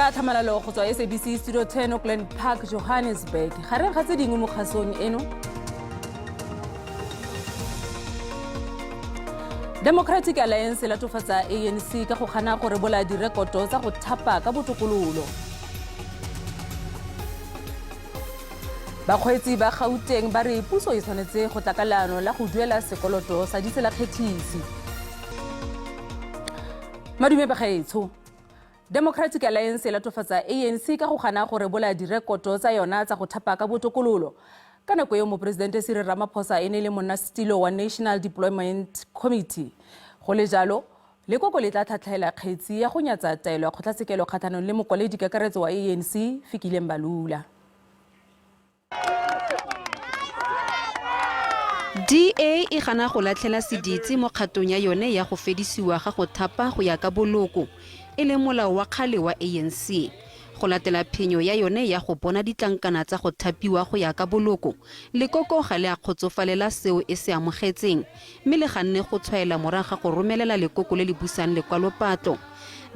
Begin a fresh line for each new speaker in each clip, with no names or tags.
Ka tlhamalalo go tswa SABC Studio 10 Auckland Park, Johannesburg. Gareng ga tse dingwe mo kgasong eno, Democratic Alliance e latofatsa ANC ka go gana go rebola direkoto tsa go thapa ka botokololo. Bakgweetsi ba Gauteng ba re puso e tshwanetse go tla ka leano la go duela sekoloto sa ditselakgethisi. Madume bagaetsho. Democratic Alliance e latofatsa ANC ka go gana go rebola direkoto tsa yona tsa go thapa ka botokololo. Ka nako eo Moporesidente Cyril Ramaphosa e ne e le monnasetilo wa National Deployment Committee. Go le jalo, lekoko le tla tlhatlhaela kgetsi ya go nyatsa taelo ya kgotlatshekelo kgatlhanong le mokwaledi kakaretso wa ANC Fikile Mbalula.
DA e gana go latlhela seditse mo kgatong ya yone ya go fedisiwa ga go thapa go ya ka boloko, e leng molao wa kgale wa ANC. Go latela phenyo ya yone ya go bona ditlankana tsa go thapiwa go ya ka boloko, lekoko ga le a kgotsofalela seo e se amogetseng mme le ganne go tshwaela morago ga go romelela lekoko le le busang lekwalopatlo.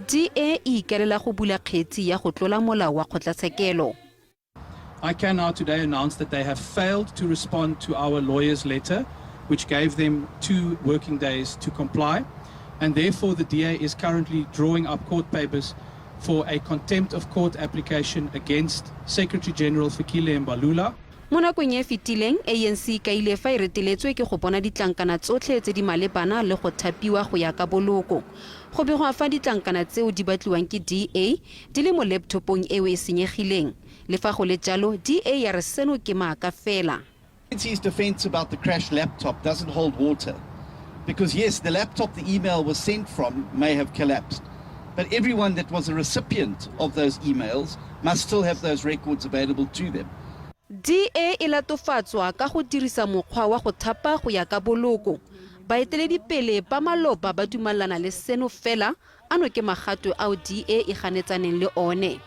DA e ikaelela go bula kgetsi ya go tlola molao wa kgotlatshekelo.
I can now today announce that they have failed to respond to our lawyer's letter, which gave them 2 working days to comply. And therefore, the DA is currently drawing up court papers for a contempt of court application against Secretary General Fikile Mbalula.
Mo nakong e e fetileng, ANC e kaile fa e reteletswe ke go bona ditlankana tsotlhe tse di malebana le go thapiwa go ya ka boloko. Go begwa fa ditlankana tseo di batliwang ke DA di le mo laptopong eo e senyegileng. Le fa go le jalo, DA ya re seno ke maaka fela.
ANC's defense about the crashed laptop doesn't hold water because yes, the laptop the email was sent from may have collapsed, but everyone that was a recipient of those emails must still have those records available to them.
DA e latofatswa ka go dirisa mokgwa wa go thapa go ya ka boloko. Baeteledipele ba maloba ba dumalana le seno fela ano ke magato ao DA e ganetsaneng le one.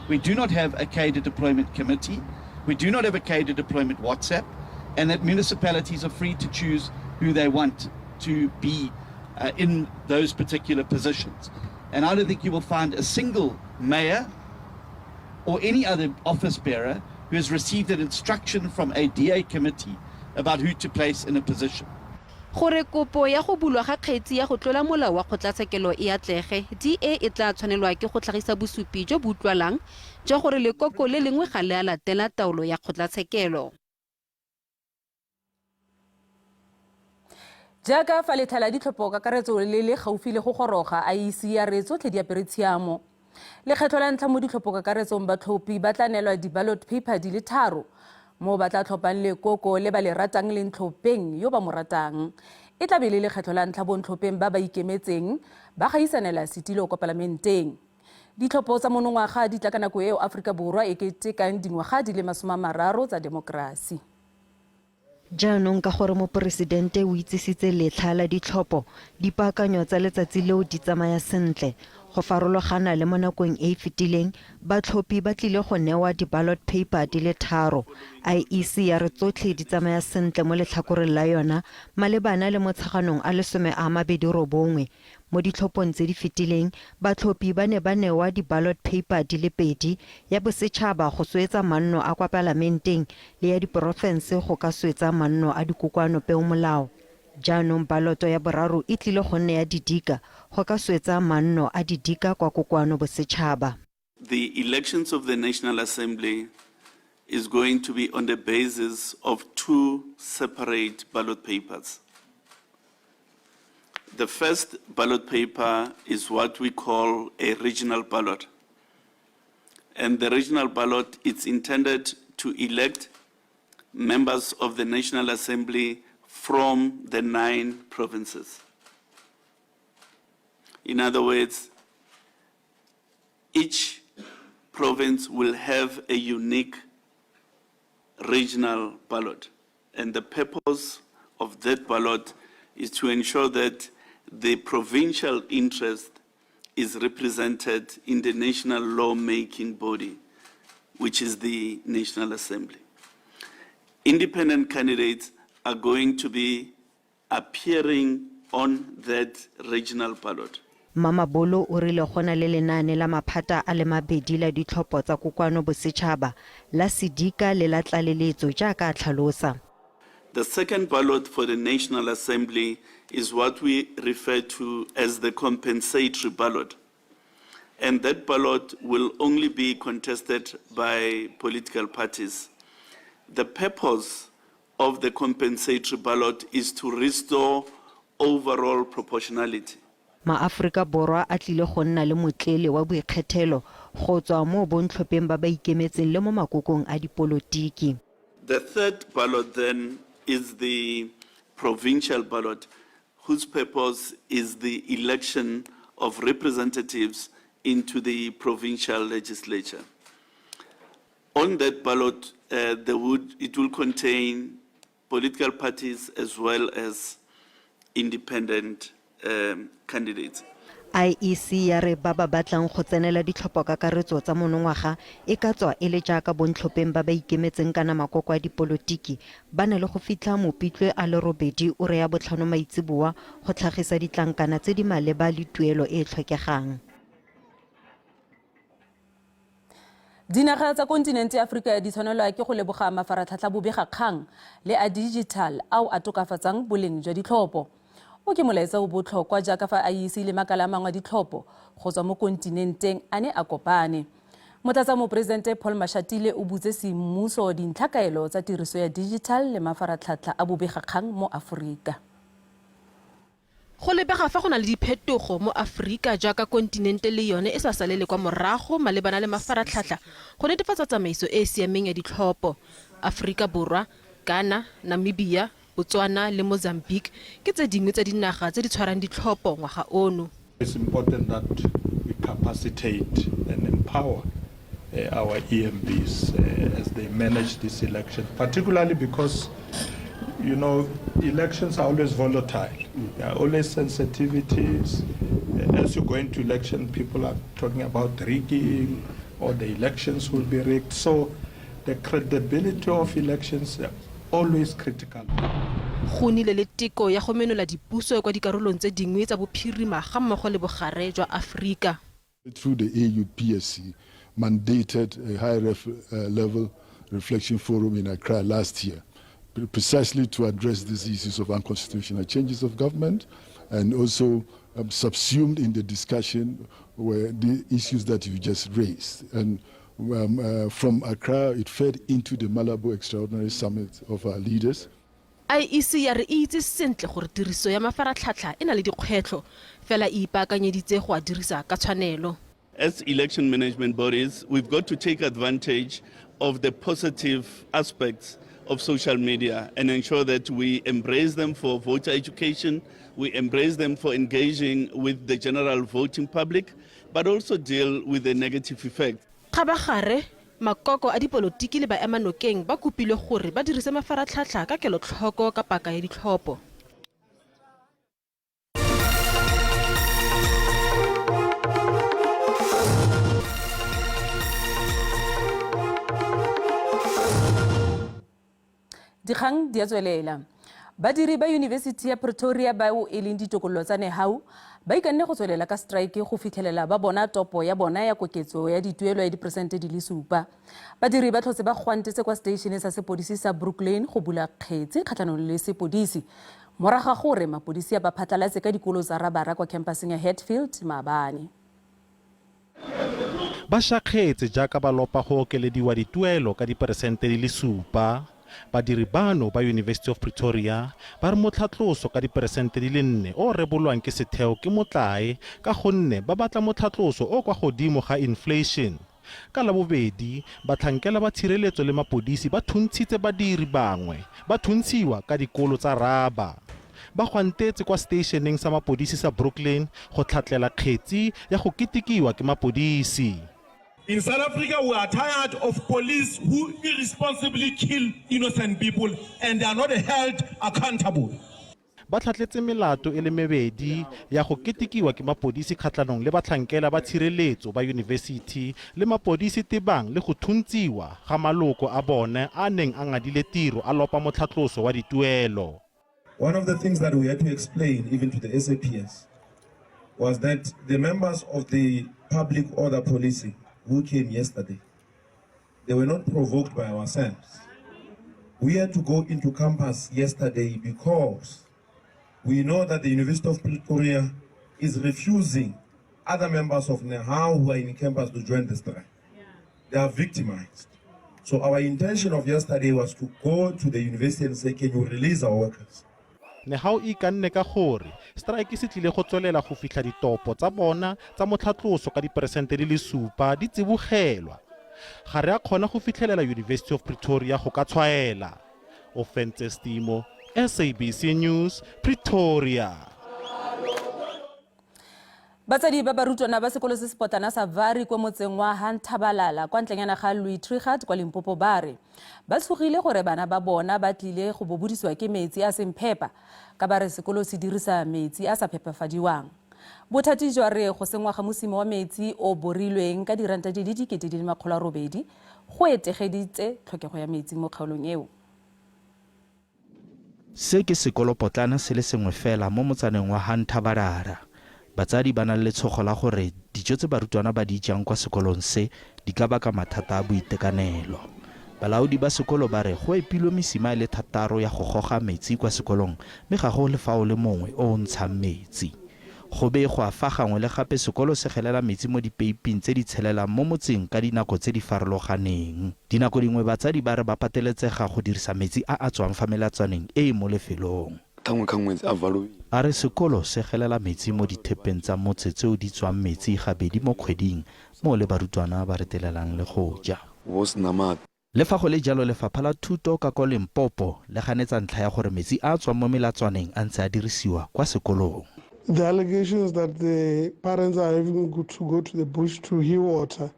We do not have a cadre deployment committee, we do not have a cadre deployment WhatsApp, and that municipalities are free to choose who they want to be in those particular positions. And I don't think you will find a single mayor or any other office bearer who has received an instruction from a DA committee about who to place in a position.
Gore kopo ya go bulwa ga kgetsi ya go tlola molao wa kgotlatshekelo e atlege, DA e tla tshwanelwa ke go tlhagisa bosupi jo bo utlwalang jwa gore lekoko le lengwe ga le a latela taolo ya kgotlatshekelo.
Jaaka fa letlha la ditlhopho kakaretso le le gaufi le go goroga, IEC ya re tsotlhe di apere tshiamo. Lekgetlho la ntlha mo ditlhopho kakaretsong batlhophi ba tla neelwa di-ballot paper di le tharo mo ba tla tlhophang lekoko le ba le ratang le ntlhopheng yo ba mo ratang. E tla be le lekgetlho la ntlha bontlhopheng ba ba ikemetseng ba gaisanela setilo kwa palamenteng. Ditlhopho tsa monongwaga di tla ka nako eo Aforika Borwa e ketekang dingwaga di le 30 tsa demokrasi.
Jaanong ka gore moporesidente o itsisitse letlha la ditlhopho, dipaakanyo tsa letsatsi leo di tsamaya sentle. Go farologana le mo nakong e e fetileng, batlhophi ba tlile go newa di-ballot paper di le tharo. IEC ya re tsotlhe di tsamaya sentle mo letlhakoreng la yona malebana le Motsheganong a le 29. Mo ditlhophong tse di fetileng, batlhophi ba ne ba newa di-ballot paper di le pedi, ya bosetšhaba go swetsa manno a kwa palamenteng le ya diporofense go ka swetsa manno a dikokoano peomolao. Jaanong baloto ya boraro e tlile go nna ya didika go ka swetsa manno a didika kwa kokoano bosetšhaba.
The elections of the National Assembly is going to be on the basis of two separate ballot papers. The first ballot paper is what we call a regional ballot. And the regional ballot is intended to elect members of the National Assembly from the 9 provinces. In other words, each province will have a unique regional ballot. And the purpose of that ballot is to ensure that the provincial interest is represented in the national lawmaking body, which is the National Assembly. Independent candidates are going to be appearing on that regional ballot.
Mamabolo o rile go na le lenaane la maphata a le mabedi la ditlhopho tsa Kokoano Bosetšhaba, la sedika le la tlaleletso jaaka a tlhalosa.
The second ballot for the National Assembly is what we refer to as the compensatory ballot. And that ballot will only be contested by political parties. The purpose of the compensatory ballot is to restore overall proportionality.
MaAforika Borwa a tlile go nna le motlele wa boikgethelo go tswa mo bontlhopheng ba ba ikemetseng le mo makokong a dipolotiki.
The third ballot then is the provincial ballot, whose purpose is the election of representatives into the provincial legislature. On that ballot, it will contain political parties as well as independent candidates.
IEC ya re ba ba batlang go tsenela ditlhophokakaretso tsa monongwaga e ka tswa e le jaaka bontlhopheng ba ba ikemetseng kana makoko a dipolotiki ba na le go fitlha Mopitlwe a le 8 ura ya botlhano maitseboa go tlhagisa ditlankana tse di maleba le tuelo e e tlhokegang.
Dinaga tsa kontinente ya Aforika di tshwanelwa ke go leboga mafaratlhatlha bobegakgang le a digital ao a tokafatsang boleng jwa ditlhopho. O ke molaetsa o botlhokwa jaaka fa IEC le makala a mangwe a ditlhopho go tswa mo kontinenteng a ne a kopane. Motlatsa moporesidente Paul Mashatile o butse semmuso dintlhakaelo tsa tiriso ya digital le mafaratlhatlha a bobegakgang mo Aforika.
Go lebega fa go na le diphetogo mo Aforika jaaka kontinente le yone e sa salele kwa morago malebana le mafaratlhatlha go netefatsa tsamaiso e e siameng ya ditlhopho. Aforika Borwa, Ghana, Namibia, Botswana le Mozambique ke tse dingwe tsa dinaga tse di tshwarang ditlhopho ngwaga ono.
It's important that we capacitate and empower our EMBs as they manage this election, particularly because, elections are always volatile. There are always sensitivities. As you go into election, people are talking about rigging or the elections will be rigged. So the credibility of elections are always critical.
Go nnile le teko ya go menola dipuso kwa dikarolong tse dingwe tsa bophirima ga mmogo le bogare jwa Aforika.
Through the AUPSC, mandated a high level reflection forum in Accra last year, precisely to address these issues of unconstitutional changes of government, and also subsumed in the discussion were the issues that you just raised. And from Accra, it fed into the Malabo Extraordinary Summit of our leaders.
IEC ya re e itse sentle gore tiriso ya mafaratlhatlha e na le dikgwetlho, fela e ipaakanyeditse go a dirisa ka tshwanelo.
As election management bodies, we've got to take advantage of the positive aspects of social media and ensure that we embrace them for voter education, we embrace them for engaging with the general voting public, but also deal with the negative effect.
Kgabagare, makoko a dipolotiki le baemanokeng ba kopilwe gore ba dirise mafaratlhatlha ka kelotlhoko ka paka ya ditlhopho.
Dikgang di a tswelela. Badiri ba Yunibesithi ya Pretoria bao e leng ditokololo tsa Nehau ba ikanne go tswelela ka strike go fitlhelela ba bona topo ya bona ya koketso ya dituelo ya diperesente di le 7. Badiri ba tlhotse ba gwantetse kwa seteišene sa sepodisi sa Brooklyn go bula kgetsi kgatlhanong le sepodisi morago ga gore mapodisi a ba phatlalatse ka dikolo tsa rabara kwa campuseng ya Hatfield maabane.
Ba šakgetse jaaka ba lopa go okelediwa dituelo ka diperesente di le 7. Badiri bano ba University of Pretoria ba re motlhatloso ka diperesente di le 4 o rebolwang ke setheo ke motlae ka gonne ba batla motlhatloso o kwa godimo ga inflation. Ka Labobedi, batlhankela ba tshireletso le mapodisi ba thuntshitse badiri bangwe ba thuntshiwa ka dikolo tsa raba. Ba gwantetse kwa seteišeneng sa mapodisi sa Brooklyn go tlhatlela kgetsi ya go ketekiwa ke mapodisi.
In South Africa, we are tired of police who irresponsibly kill innocent people and they are not held accountable.
Ba tlhatletse melato e le mebedi ya go ketekiwa ke mapodisi kgatlhanong le batlhankela ba tshireletso ba yunibesithi le mapodisi tebang le go thuntsiwa ga maloko a bone a neng a ngadile tiro a lopa motlhatloso wa dituelo.
One of the things that we had to explain even to the SAPS was that the members of the public order policing who came yesterday, they were not provoked by ourselves. We had to go into campus yesterday because we know that the University of Pretoria is refusing other members of NEHAWU who are in campus to join the strike. They are victimized. So our intention of yesterday was to go to the university and say, can you release our workers?
NEHAWU e ikanne ka gore strike se tlile go tswelela go fitlha ditopo tsa bona tsa motlhatloso ka diperesente di le 7 di tsibogelwa. Ga re a kgona go fitlhelela University of Pretoria go ka tshwaela. Ofentse Stimo, SABC News, Pretoria.
Batsadi ba barutwana ba sekolo se se potlana sa Vari kwa motseng wa Hanthabalala kwa ntlenyana ga Louis Trichardt kwa Limpopo ba re ba tshogile gore bana ba bona ba tlile go bobodisiwa ke metsi a seng phepa ka ba re sekolo se dirisa metsi a sa phepafadiwang. Bothati jwa re go sengwa ga mosima wa metsi o borilweng ka diranta di le 800,000 go etegeditse tlhokego ya metsi mo kgaolong eo.
Se ke sekolopotlana se le sengwe fela mo motsaneng wa Hanthabalala. Batsadi ba na le letshogo la gore dijo tse barutwana ba di jang kwa sekolong se di ka baka mathata a boitekanelo. Balaodi ba sekolo ba re go epilwe mesima e le 6 ya go goga metsi kwa sekolong mme ga go le fa o le mongwe o o ntshang metsi. Go begwa fa gangwe le gape sekolo se gelela metsi mo dipeiping tse di tshelelang mo motseng ka dinako tse di farologaneng. Dinako dingwe batsadi ba re ba pateletsega go dirisa metsi a a tswang fa melatswaneng e e mo lefelong. A re sekolo se gelela metsi mo dithepeng tsa motse tseo di tswang metsi gabedi mo kgweding moo le barutwana ba retelelang le go ja. Le fa go le jalo lefapha la thuto ka ko Limpopo le ganetsa ntlha ya gore metsi a a tswang mo melatswaneng a ntse a dirisiwa kwa sekolong.
The allegations that the parents are having to go to the bush to hear water,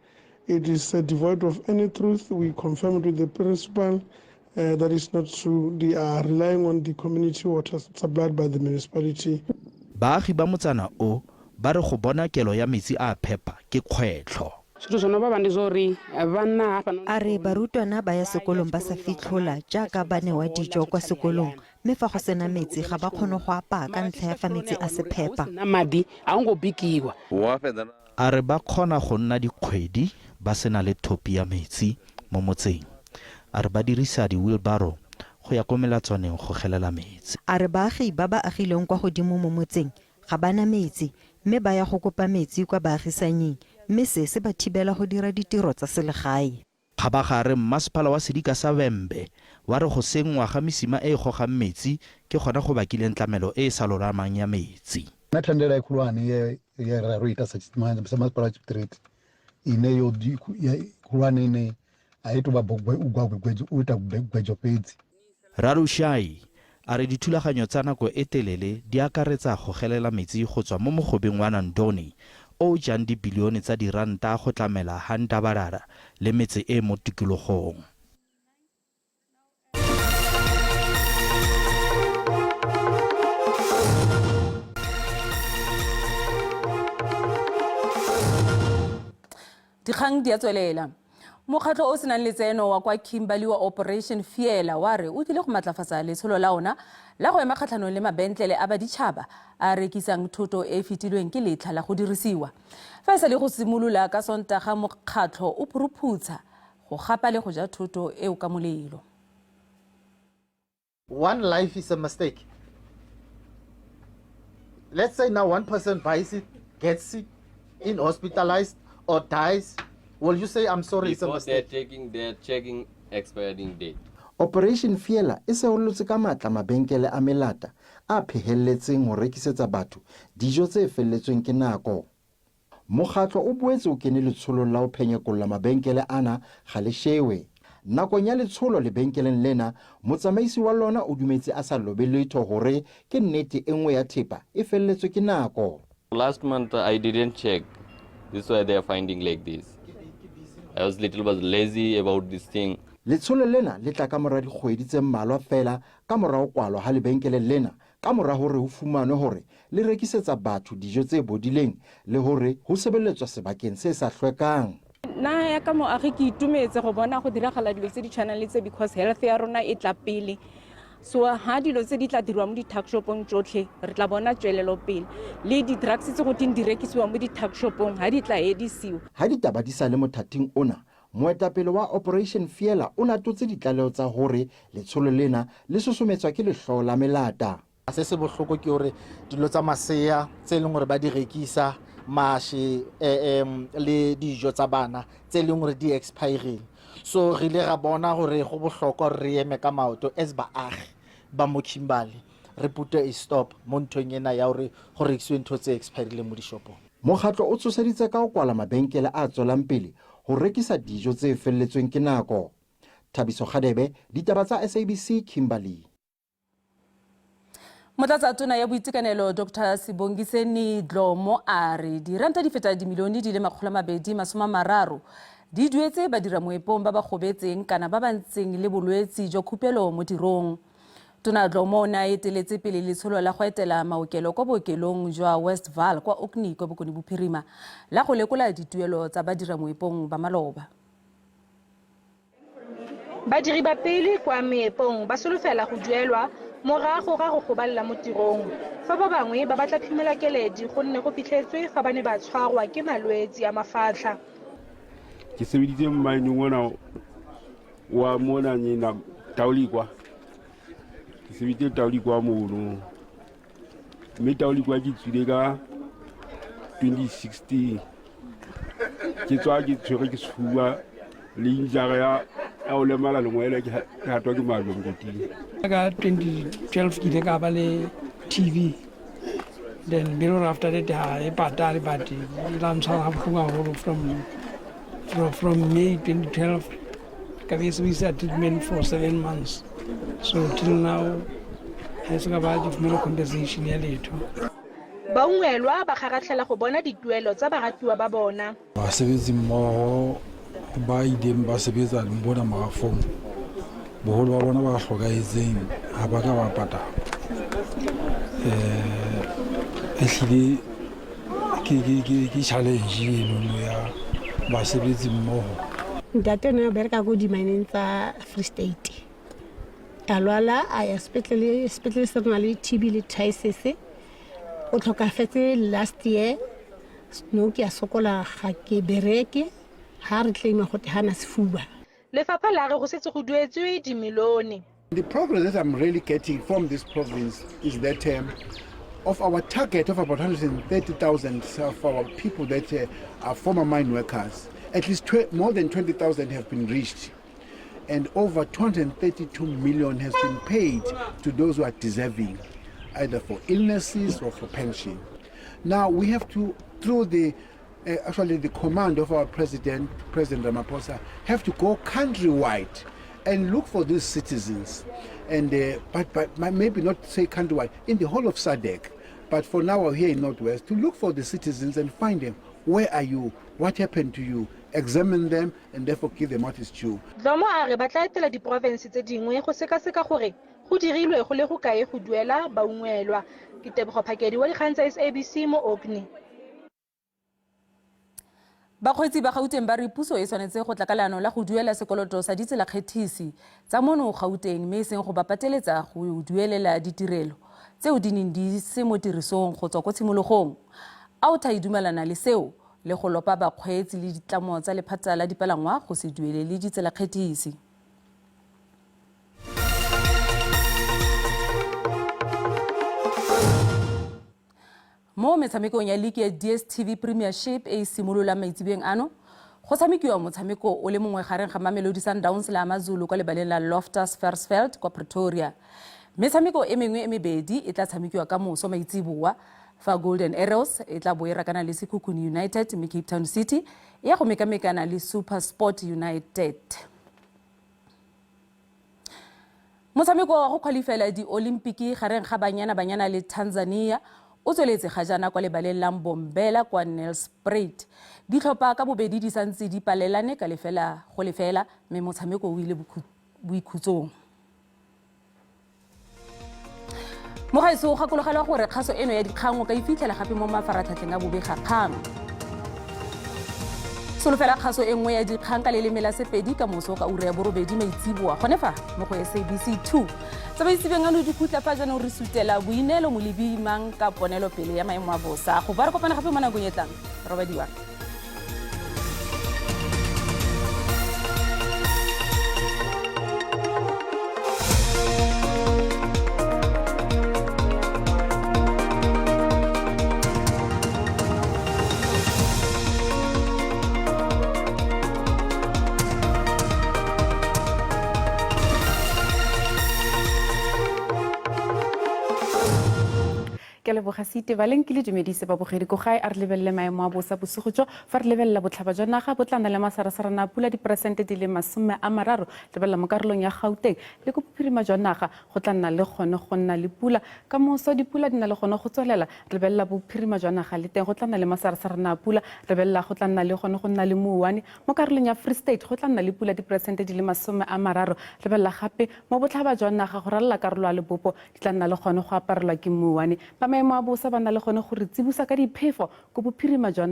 it is devoid of any truth. We confirmed with the principal that is not true. They are relying on the community water supplied by the municipality.
Baagi ba motsana o ba re go bona kelo ya metsi a phepa ke kgwetlho.
A re barutwana ba ya sekolong ba sa fitlhola jaaka ba newa dijo kwa sekolong mme fa go sena metsi ga ba kgone go apaya ka ntlha ya fa metsi a se phepa.
A re ba kgona go nna dikgwedi ba sena le thopi ya metsi mo motseng. A re ba dirisa di-wheelbarrow go ya ko melatswaneng go gelela metsi.
A re baagi ba ba agileng kwa godimo mo motseng ga ba na metsi mme ba ya go kopa metsi kwa baagisanying mme se se ba thibela go dira ditiro tsa selegae.
Kgabagare mmasepala wa sedika sa Vhembe wa re go senngwa ga mesima e e gogang metsi ke gona go bakileng tlamelo e e sa lolamang ya metsi.
Nna thandela e khulwane ye ye ra ro ita sa sa masipala wa Chipitiriti ine yo khulwane ine a i tou vha u gwa gwegwedzo u ita gwedzo fhedzi.
Ralushai a re dithulaganyo tsa nako e telele di akaretsa go gelela metsi go tswa mo mogobeng wa Nandoni o o jang dibilione tsa diranta go tlamela Handabarara le metse e mo tikologong.
Dikgang di a tswelela. Mokgatlho o senang letseno wa kwa Kimberley wa Operation Fiela wa re o tlile go matlafatsa letsholo la ona la go ema kgatlhanong le mabentlele a baditšhaba a rekisang thoto e e fetilweng ke letlha la go dirisiwa. Fa e sa le go simolola ka Sontaga mokgatlho o phuruphutsha go gapa le go ja thoto eo ka molelo.
One life is a mistake. Let's say now one person buys it, gets sick, in hospitalized or dies. Will you say, I'm sorry, it's a
Before
mistake?
They're checking expiring date.
Operation Fiela e seollotse ka matla mabenkele a melata a phehelletseng ho rekisetsa batho dijo tse felletsweng ke nako. Mokgatlo o boetse o kene letsholong la ho phenyekolla mabenkele ana Galeshewe. Nakong ya letsholo lebenkeleng lena, motsamaisi wa lona o dumetse a sa lobe letho hore ke nnete e nngwe ya thepa e felletswe ke nako.
Last month I didn't check. This is why they are finding like this. I was little bit lazy about this thing.
Letsholo lena le tla ka mora dikgwedi tse mmalwa fela ka mora ho kwalwa ha lebenkele lena ka mora hore ho fumanwe hore le rekisetsa batho dijo tse bodileng le hore ho sebeletswa sebakeng se sa hlwekang.
Nna ya ka moagi ke itumetse go bona go diragala dilo tse di tshwanang le tse because health ya rona e tla pele. So ha dilo tse di tla dirwa mo di-tuck shopong tsotlhe, re tla bona tswelelopele. Le di-drugs tse go teng di rekisiwa mo di-tuck shopong ha di tla edisiwa.
Ha ditaba di sa le mothating ona, moetapele wa Operation Fiela o latotse ditlaleho tsa hore letsholo lena le susumetswa ke lehloho la melata.
Se se bohloko ke hore dilo tsa masea tse e leng hore ba di rekisa, mashe le dijo tsa bana tse e leng hore di expirile. So re ile ra bona hore go bohlokwa hore re eme ka maoto as baagi ba mo Kimberley, re pute a stop mo nthong ena ya hore go rekisiwe ntho tse expirileng mo dishopong.
Mokgatlo o tsoseditse ka ho kwala mabenkele a tswelang pele ho rekisa dijo tse felletsweng ke nako. Thabiso Kgadebe, Ditaba tsa SABC, Kimberley.
Motlatsa tona ya boitekanelo Dr Sibongiseni Dhlomo a re diranta di feta dimilione di le 230 di duetse badiramoepong ba ba gobetseng kana ba ba ntseng le bolwetsi jwa khupelo mo tirong. Tona Dhlomo o ne a eteletse pele letsholo la go etela maokelo kwa bookelong jwa Westvaal kwa Orkney kwa Bokone Bophirima la go lekola dituelo tsa badiramoepong ba maloba.
Badiri ba pele kwa meepong ba solofela go duelwa morago ga go gobalela mo tirong, fa ba bangwe ba batla phimolakeledi gonne go fitlhetswe fa ba ne ba tshwarwa ke malwetsi a mafatlha.
Ke sebeditse mmineng ona wa mona nyena Taulikwa. Ke sebeditse Taulikwa mono. Mme Taulikwa ke tswile ka 2016. Ke tswa ke tshwere ke sefuba le injara ya ho lemala lengwele ke hatwa ke majwe mokoting.
Ka 2012 ke ile ka ba le TV. Then little after that ha e patale, but e la ntshwara ha bohloko haholo from May 2012 ka be sebedisa treatment for 7 months. So till now ha e so ka ba ke fumana compensation ya letho.
Baungwelwa ba kgaratlhela go bona dituelo tsa baratuwa ba bona.
Basebetsi mmoho ba ileng ba sebetsa le bona morafong, boholo ba bona ba hlokahetseng ha ba ka ba patala. Ehlile ke challenge eno ya basebetsi mmoho.
Ntate ne a bereka ko dimineng tsa Free State. A lwala a ya sepetlele, sepetlele se re na le TB le typhus. O tlhokafetse last year. No ke a sokola ga ke bereke, ha re claima gote ha na sefuba.
Lefapha la re go setse go duetswe dimilione.
The progress that I'm really getting from this province is that of our target of about 130,000 of our people that are former mine workers, at least more than 20,000 have been reached, and over 232 million has been paid to those who are deserving, either for illnesses or for pension. Now we have to, through the actually the command of our president, President Ramaphosa, have to go countrywide and look for these citizens, and but maybe not say countrywide, in the whole of SADC, but for now we're here in Northwest, to look for the citizens and find them. Where are you? What happened to you? Examine them and therefore give them what is due.
Dhlomo a re ba tla etela diporofense tse dingwe go sekaseka gore go dirilwe go le go kae go duela baungwelwa. Ke Tebogo Phakedi wa dikgang tsa SABC mo Orkney.
Bakgweetsi ba Gauteng ba re puso e tshwanetse go tla ka leano la go duela sekoloto sa ditselakgethisi tsa mono Gauteng, mme e seng go ba pateletsa go duelela ditirelo tseo di neng di se mo tirisong go tswa ko tshimologong. Outa e dumelana le seo le go lopa bakgweetsi le ditlamo tsa lephata la dipalangwa go se duelele ditselakgethisi. Mo metshamekong ya league ya DStv Premiership e e simololang maitsebeng ano, go tshamekiwa motshameko o le mongwe gareng ga Mamelodi Sundowns le AmaZulu kwa lebaleng la Loftus Versfeld kwa Pretoria. Metshameko e mengwe e mebedi e tla tshamekiwa ka moso maitseboa, fa Golden Arrows e tla bo e rakana le Sekhukhune United, mme Cape Town City e ya go mekamekana le SuperSport United. Motshameko wa go qualifela di-Olimpiki gareng ga Banyana Banyana le Tanzania o tsweletse ga jaana kwa lebaleng la Mbombela kwa Nelspruit. Ditlhopha ka bobedi di santse di palelane ka lefela go lefela, mme motshameko o ile boikhutsong. Mogaetsho, o gakologelwa gore kgaso eno ya dikgang o ka e fitlhela gape mo mafaratlhatlheng a bobegakgang. Solofela kgaso e nngwe ya dikgang ka leleme la Sepedi ka moso ka ura ya 8 maitsiboa gone fa mo go SABC 2. Tsa baitsebeng ano di khutla fa jaanong re sutela boineelo molebimang ka ponelopele ya maemo a bosa. Go ba re kopana gape mo nakong e tlang. Robadiwang.
Ke leboga site baleng ke le dumedise babogedi ko gae. A re lebelele maemo a bosa bosigo jo. Fa re lebelela botlhaba jwa naga, bo tla nna le masarasarana a pula diperesente di le 30. Lebelela mo karolong ya Gauteng le ko bophirima jwa naga, go tla nna le gone go nna le pula. Ka moso dipula di na le gone go tswelela. Re lebelela bophirima jwa naga le teng go tla nna le masarasarana a pula. Re lebelela go tla nna le gone go nna le mouwane. Mo karolong ya Free State go tla nna le pula diperesente di le 30. Lebelela gape mo botlhaba jwa naga go ralala karolo ya Lebopo, di tla nna le gone go aparelwa ke mouwane. Ba maemo a bosa ba na le gone go re tsibosa ka diphefo ko bophirima jwa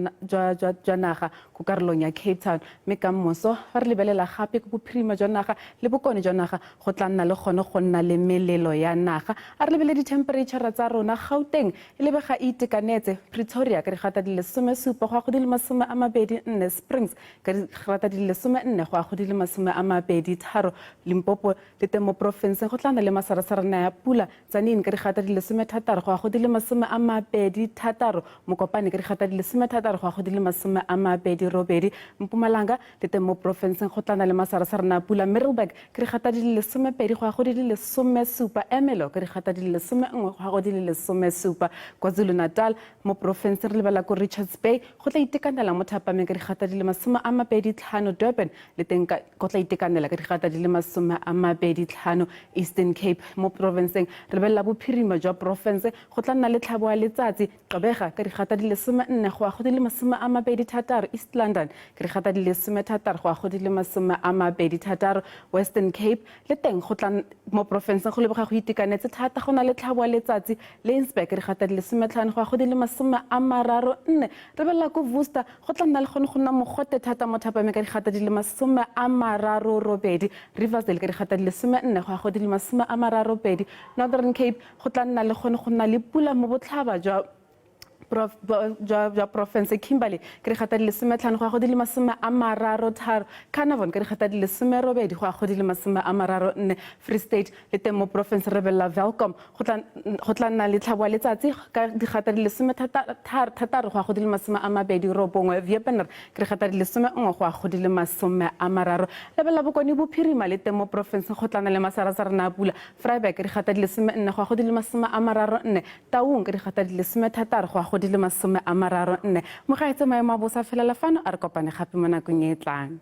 naga ko karolong ya Cape Town. Mme ka moso fa re lebelela gape ko bophirima jwa naga le bokone jwa naga, go tla nna le gone go nna le melelo ya naga. A re lebelele dithempereitšhara tsa rona. Gauteng e lebega e itekanetse, Pretoria ka digrata di le 17 go ya go di le 24, Springs ka digrata di le 14 go ya go di le 23, Limpopo le teng mo porofenseng go tla nna le masarasarana ya pula, Tzaneen ka digata di le 16 go ya go di le 26, Mokopane ka digata di le 16 go ya go di le 28, Mpumalanga le teng mo porofenseng go tla nna le masarasarana a pula, Middelburg ka digata di le 12 go ya go di le 17, Ermelo ka digata di le 11 go ya go di le 17, KwaZulu-Natal mo porofenseng re lebala ko Richards Bay go tla itekanela mo thapameng ka digata di le 25, Durban le teng go tla itekanela ka digata di le 25. Eastern Cape mo porofenseng re lebelela bophirima jwa porofense, go tla nna le tlhabo ya letsatsi, Gqeberha ka digata di le 14 go ya go di le 26, East London ka digata di le 16 go ya go di le 26, Western Cape le teng go tla mo porofenseng go lebega go itekanetse thata, go na le tlhabo ya letsatsi, Laingsburg ka digata di le 15 go ya go di le 34. Lebelela ko Worcester go tla nna le gone go nna mogote thata mo thapameng ka digata di le 38, Riversdale ka digata di le 14 go ya go di le 32, Northern Cape go tla nna le gone go nna le pula mo botlhaba jwa jwa porofense, Kimberley ka digata di le 15 go ya go di le 33, Carnarvon ka digata di le 18 go ya go di le 34, Free State le teng mo porofense re lebelela Welkom go tla nna le tlhabo ya letsatsi ka digata di le 16 go ya go di le 29, Wepener ka digata di le 11 go ya go di le 30. Lebelela Bokone Bophirima le teng mo porofenseng go tla nna le masarasarana a pula, Vryburg ka digata di le 14 go ya go di le 34, Taung ka digata di le 16 go ya go di le 34. Mogaetse maemo a bosa a felela fano, a re kopane gape mo nakong e e tlang.